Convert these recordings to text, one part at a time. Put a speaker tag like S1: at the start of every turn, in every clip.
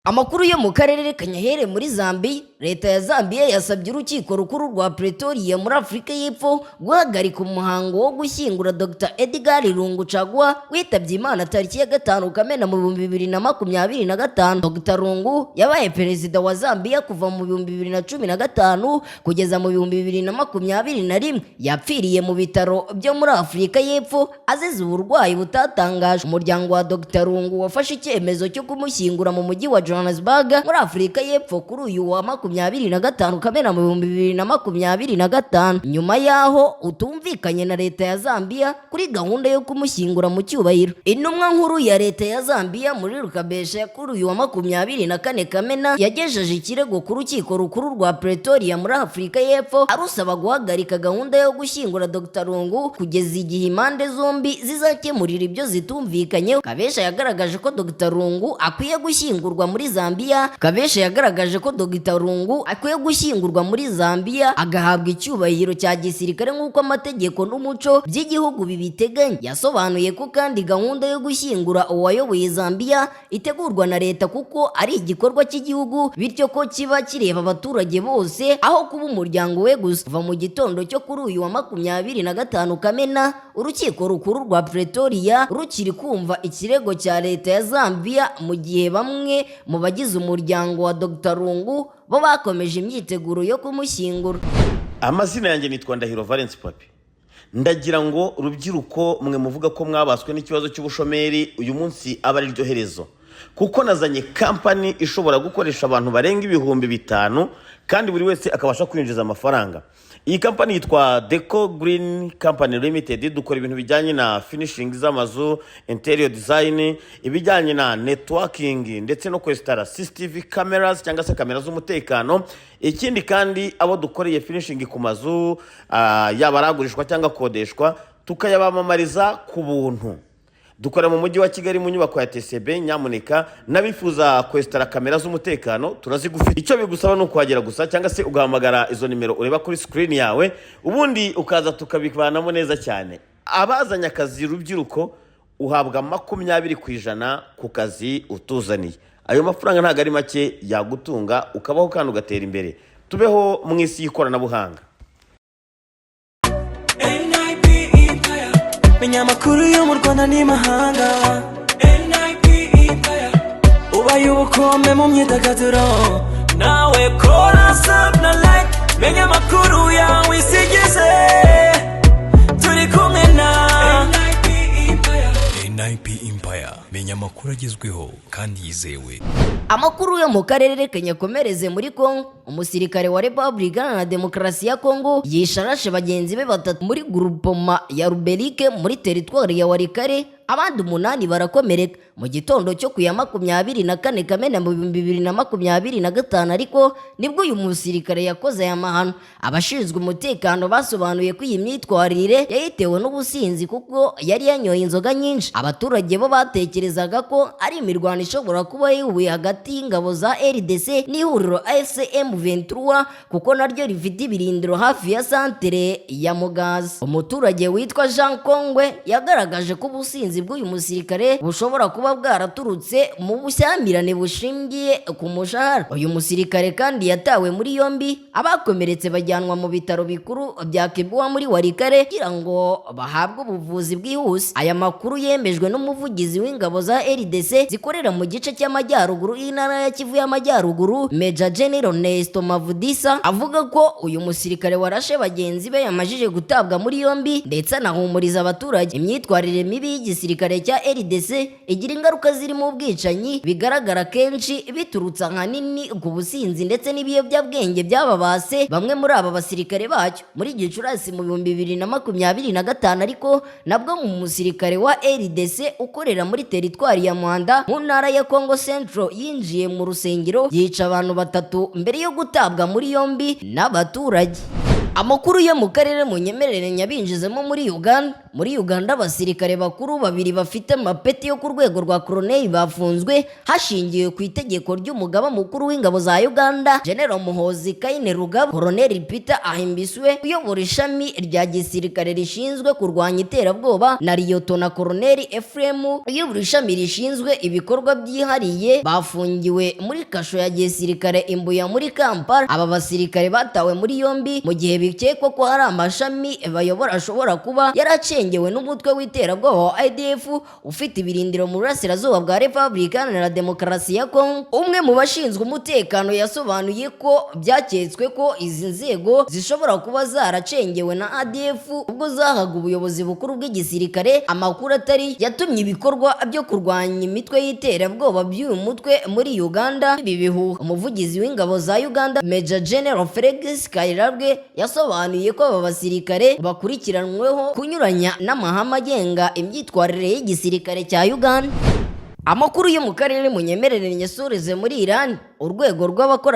S1: Amakuru yo mu karere Kanyahere muri Zambiya. Leta ya Zambiya yasabye urukiko rukuru rwa Pretoria muri Afurika y'Epfo guhagarika umuhango wo gushyingura Dr Edgar Lungu Chagwa, witabye Imana tariki ya 5 Kamena mu 2025. Dr Lungu yabaye perezida wa Zambiya kuva mu 2015 kugeza mu 2021. Yapfiriye mu bitaro byo muri Afurika y'Epfo azize uburwayi butatangajwe. Umuryango wa Dr Lungu wafashe icyemezo cyo kumushyingura mu mujyi wa Johannesburg muri Afurika y'Epfo kuri uyu wa 25 Kamena mu 2025, nyuma y'aho utumvikanye na leta ya Zambia kuri gahunda yo kumushyingura mu cyubahiro. Intumwa nkuru ya leta ya Zambia muri Rukabesha kuri uyu wa 24 Kamena yagejeje ikirego ku rukiko rukuru rwa Pretoria muri Afurika y'Epfo, arusaba guhagarika gahunda yo gushyingura Dr Lungu kugeza igihe impande zombi zizakemurira ibyo zitumvikanyeho. Kabesha yagaragaje ko Dr Lungu akwiye gushyingurwa muri Zambia. Kabesha yagaragaje ko Dr Lungu akwiye gushyingurwa muri Zambia, agahabwa icyubahiro cya gisirikare nk'uko amategeko n'umuco by'igihugu bibiteganya. Yasobanuye ko kandi gahunda yo gushyingura uwayoboye Zambia itegurwa na leta kuko ari igikorwa cy'igihugu, bityo ko kiba kireba abaturage bose aho kuba umuryango we gusa. Kuva mu gitondo cyo kuri uyu wa 25 Kamena, urukiko rukuru rwa Pretoria rukiri kumva ikirego cya leta ya Zambia, mu gihe bamwe mu bagize umuryango wa Dr Lungu bo bakomeje imyiteguro yo kumushyingura.
S2: Amazina yanjye nitwa Ndahiro Valence Papi. Ndagira ngo rubyiruko mwe muvuga ko mwabaswe n'ikibazo cy'ubushomeri, uyu munsi aba ari ryo herezo, kuko nazanye kampani ishobora gukoresha abantu barenga 5000 kandi buri wese akabasha kwinjiza amafaranga. Iyi kampani yitwa Deco Green Company Limited. Dukora ibintu bijyanye na finishing z'amazu, interior design, ibijyanye na networking ndetse no kwesitara CCTV cameras cyangwa se kamera z'umutekano. Ikindi kandi, abo dukoreye finishing ku mazu, yaba aragurishwa cyangwa akodeshwa, tukayabamamariza ku buntu. Dukora mu mujyi wa Kigali mu nyubako ya TCB. Nyamuneka n'abifuza kwesitara kamera z'umutekano turazigufite. Icyo bigusaba ni ukuhagera gusa cyangwa se ugahamagara izo nimero ureba kuri sikirini yawe, ubundi ukaza tukabivanamo neza cyane. Abazanye akazi, rubyiruko, uhabwa 20% ku kazi utuzaniye. Ayo mafaranga ntabwo ari make, yagutunga ukabaho kandi ugatera imbere. Tubeho mu isi y'ikoranabuhanga.
S3: NIP Empire. Menya amakuru yo mu Rwanda n'imahanga. NIP Empire. Ubaye ubukombe mu myidagaduro. Nawe kora sub na like. Menya amakuru yawe isigize. Turi kumwe na NIP Empire.
S4: NIP Empire. Menya amakuru agezweho kandi yizewe.
S1: Amakuru yo mu karere kanyakomereze muri Congo. Umusirikare wa Repubulika Iharanira Demokarasi ya Congo yishe bagenzi be batatu muri groupement ya Ruberike muri teritwari ya Walikale, abandi umunani barakomereka mu gitondo cyo ku ya 24 Kamena mu 2025. Ariko nibwo uyu musirikare yakoze aya mahano. Abashinzwe umutekano basobanuye ko iyi myitwarire yayitewe n'ubusinzi, kuko yari yanyoye inzoga nyinshi. Abaturage bo batekerezaga ko ari imirwano ishobora kuba yubuye hagati y'ingabo za RDC n'ihuriro AFC M23, kuko naryo rifite ibirindiro hafi ya santere ya Mugazi. Umuturage witwa Jean Kongwe yagaragaje ko ubusinzi bw'uyu musirikare bushobora kuba bwaraturutse mu bushyamirane bushingiye ku mushahara. Uyu musirikare kandi yatawe muri yombi, abakomeretse bajyanwa mu bitaro bikuru bya Kibua muri Walikale kugira ngo bahabwe ubuvuzi bwihuse. Aya makuru yemejwe n'umuvugizi w'ingabo za RDC zikorera mu gice cy'amajyaruguru y'intara ya Kivu y'Amajyaruguru, Major General Nesto Mavudisa, avuga ko uyu musirikare warashe bagenzi be yamajije gutabwa muri yombi, ndetse anahumuriza abaturage. Imyitwarire mibi y'igisirikare cya RDC igira ingaruka zirimo ubwicanyi bigaragara kenshi biturutse ahanini ku businzi ndetse n'ibiyobyabwenge byababase bamwe muri aba basirikare bacyo. Muri Gicurasi mu 2025 ariko nabwo mu musirikare wa RDC ukorera muri teritwari ya Muhanda mu ntara ya Congo Central yinjiye mu rusengero yica abantu batatu mbere yo gutabwa muri yombi n'abaturage. Amakuru yo mu karere munyemerere nyabinjizemo muri Uganda. Muri Uganda, abasirikare bakuru babiri bafite amapeti yo ku rwego rwa koroneli bafunzwe hashingiwe ku itegeko ry'umugaba mukuru w'ingabo za Uganda, General Muhoozi Kainerugaba. Koroneli Peter Ahimbisibwe uyobora ishami rya gisirikare rishinzwe kurwanya iterabwoba na Liyotona Koroneli Ephraim uyobora ishami rishinzwe ibikorwa byihariye bafungiwe muri kasho ya gisirikare i Mbuya muri Kampala. Aba basirikare batawe muri yombi mu gihe bikekwa ko hari amashami bayobora ashobora kuba yaracengewe n'umutwe w'iterabwoba wa ADF ufite ibirindiro mu burasirazuba bwa Repubulika Iharanira Demokarasi ya Kongo. Umwe mu bashinzwe umutekano yasobanuye ko byaketswe ko izi nzego zishobora kuba zaracengewe na ADF ubwo zahaga ubuyobozi bukuru bw'igisirikare amakuru atari yatumye ibikorwa byo kurwanya imitwe y'iterabwoba by'uyu mutwe muri Uganda ibi bihuha. Umuvugizi w'ingabo za Uganda, Major General Felix Kairabwe, yasobanuye ko aba basirikare bakurikiranweho kunyuranya n'amahame agenga imyitwarire y'igisirikare cya Uganda. Amakuru yo mu karere munyemerere nyasoreze muri Iran. Urwego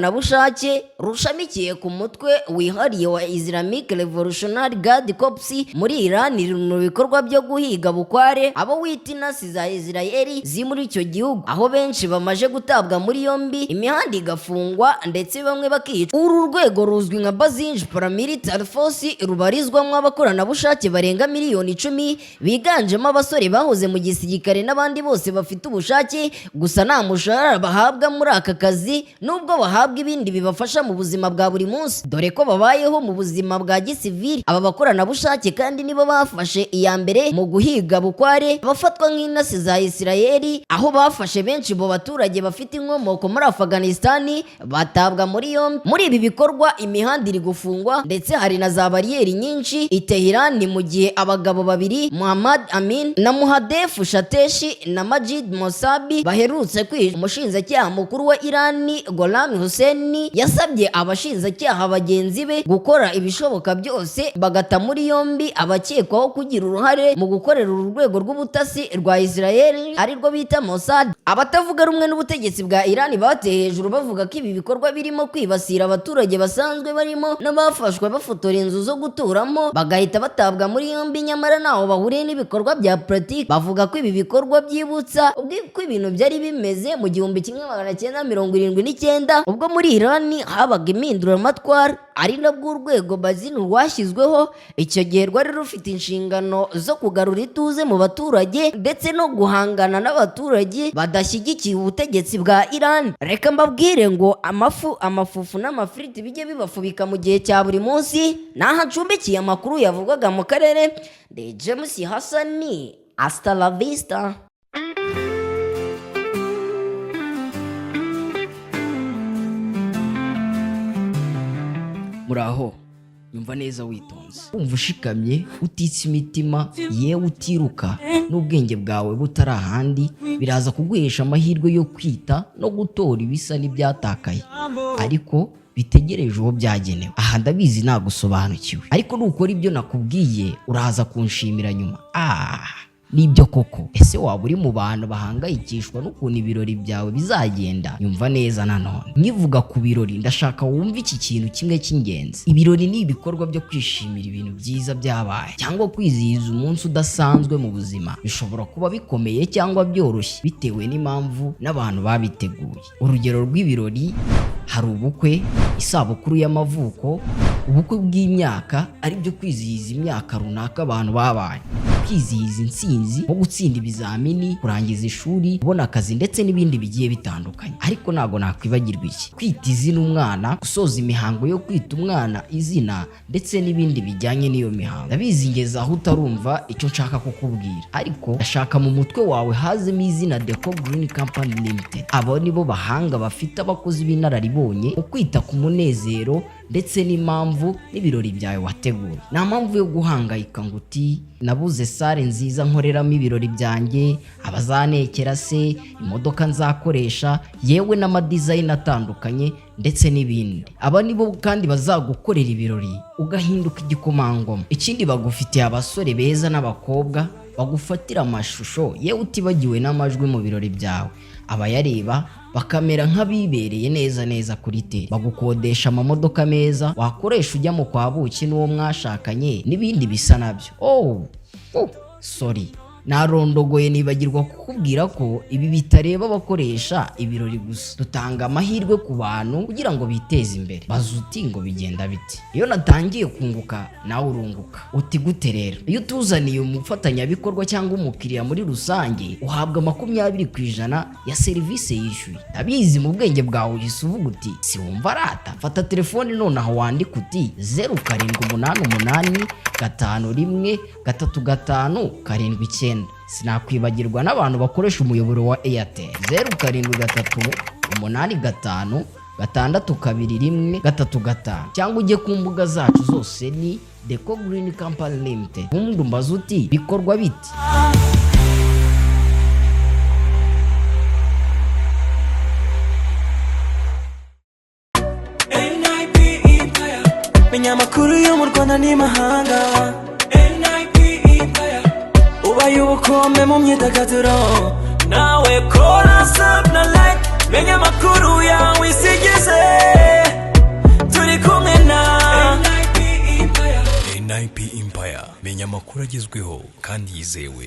S1: rw'abakoranabushake rushamikiye ku mutwe wihariye wa Islamic Revolutionary Guard Corps muri Iran ruri mu bikorwa byo guhiga bukware abo wita intasi za Israeli ziri muri icyo gihugu, aho benshi bamaze gutabwa muri yombi, imihanda igafungwa, ndetse bamwe bakicwa. Uru rwego ruzwi nka Basij Paramilitary Force rubarizwamo abakoranabushake barenga miliyoni 10, biganjemo abasore bahoze mu gisirikare n'abandi bose bafite ubushake. Gusa nta mushahara bahabwa muri aka kazi, nubwo bahabwa ibindi bibafasha mu buzima bwa buri munsi, dore ko babayeho mu buzima bwa gisivili. Aba bakoranabushake kandi nibo bafashe iya mbere mu guhiga bukware abafatwa nk'intasi za Isirayeli, aho bafashe benshi mu baturage bafite inkomoko muri Afaganisitani batabwa muri yombi. Muri ibi bikorwa, imihanda iri gufungwa ndetse hari na za bariyeri nyinshi i Tehran, mu gihe abagabo babiri, Muhammad Amin na Muhadefu Shateshi na Majid Mosabi, baherutse kwica. Umushinjacyaha mukuru wa Irani, Gholam Hussein, yasabye abashinjacyaha bagenzi be gukora ibishoboka byose bagata muri yombi abakekwaho kugira uruhare mu gukorera uru rwego rw'ubutasi rwa Israel, arirwo bita Mossad. Abatavuga rumwe n'ubutegetsi bwa Iran bateye hejuru bavuga ko ibi bikorwa birimo kwibasira abaturage basanzwe, barimo n'abafashwe bafotora inzu zo guturamo bagahita batabwa muri yombi, nyamara ntaho bahuriye n'ibikorwa bya politiki. Bavuga ko ibi bikorwa byibutsa uko ibintu byari bimeze mu 1979, ubwo muri Iran habaga impinduramatwara, ari nabwo urwego Basij rwashyizweho. Icyo gihe rwari rufite inshingano zo kugarura ituze mu baturage ndetse no guhangana n'abaturage badashyigikiye ubutegetsi bwa Iran. Reka mbabwire ngo amafu, amafufu n'amafiriti bijye bibafubika mu gihe cya buri munsi. Naho ncumbikiye amakuru yavugwaga mu karere. De James Hassani, hasta la vista. Muraho, nyumva neza witonze, wumva ushikamye, utitse imitima, yewe utiruka n'ubwenge bwawe butari ahandi, biraza kuguhesha amahirwe yo kwita no gutora ibisa n'ibyatakaye ariko bitegereje uwo byagenewe. Aha ndabizi nagusobanukiwe, ariko nukora ibyo nakubwiye uraza kunshimira nyuma. Ah, nibyo koko. Ese waba uri mu bantu bahangayikishwa n'ukuntu ibirori byawe bizagenda? Nyumva neza nanone, nkivuga ku birori ndashaka wumve iki kintu kimwe cy'ingenzi. Ibirori ni ibikorwa byo kwishimira ibintu byiza byabaye cyangwa kwizihiza umunsi udasanzwe mu buzima. Bishobora kuba bikomeye cyangwa byoroshye bitewe n'impamvu n'abantu babiteguye. Urugero rw'ibirori hari ubukwe, isabukuru y'amavuko, ubukwe bw'imyaka, ari byo kwizihiza imyaka runaka abantu babaye, kwizihiza intsinzi nko gutsinda ibizamini, kurangiza ishuri, kubona akazi ndetse n'ibindi bigiye bitandukanye. Ariko ntabwo nakwibagirwa iki: kwita izina umwana, gusoza imihango yo kwita umwana izina ndetse n'ibindi bijyanye n'iyo mihango. Ndabizi ngeze aho utarumva icyo nshaka kukubwira, ariko ndashaka mu mutwe wawe hazemo izina Deco Green Company Limited. Abo nibo bahanga bafite abakozi b'inararibonye mu kwita ku munezero ndetse n'impamvu n'ibirori byawe wateguye. Nta mpamvu yo guhangayika ngo uti: "Nabuze salle nziza nkoreramo ibirori byanjye, abazantekera se, imodoka nzakoresha, yewe n'ama design atandukanye ndetse n'ibindi." Aba nibo kandi bazagukorera ibirori ugahinduka igikomangoma. Ikindi, bagufitiye abasore beza n'abakobwa bagufatira amashusho, yewe utibagiwe n'amajwi mu birori byawe, abayareba bakamera nk'abibereye neza neza kuri tele. Bagukodesha amamodoka meza wakoresha ujya mu kwa buki n'uwo mwashakanye n'ibindi bisa nabyo. Oh. Oh, sorry, narondogoye nibagirwa kukubwira ko ibi bitareba abakoresha ibirori gusa. Dutanga amahirwe ku bantu kugira ngo biteze imbere. Baza uti ngo bigenda bite? Iyo natangiye kunguka, nawe urunguka. Uti gute rero? Iyo utuzaniye umufatanyabikorwa cyangwa umukiriya muri rusange, uhabwa 20% ya serivisi yishyuye. Ndabizi mu bwenge bwawe uhise uvuga uti si wumva arata. Fata telefone nonaha wandike uti 0788513579. Sinakwibagirwa n'abantu bakoresha umuyoboro wa Airtel, 0738562135, cyangwa ujye ku mbuga zacu zose ni Deco Green Company Limited. Ubundi umbaze uti bikorwa bite?
S3: NIP Empire. Menya amakuru yo mu Rwanda n'imahanga. NIP Empire. Ubaye ubukombe mu myidagaduro. Nawe kora sub na like. Menya amakuru yawe isi igeze. Turi kumwe na NIP Empire.
S4: NIP Empire, menya amakuru agezweho kandi yizewe.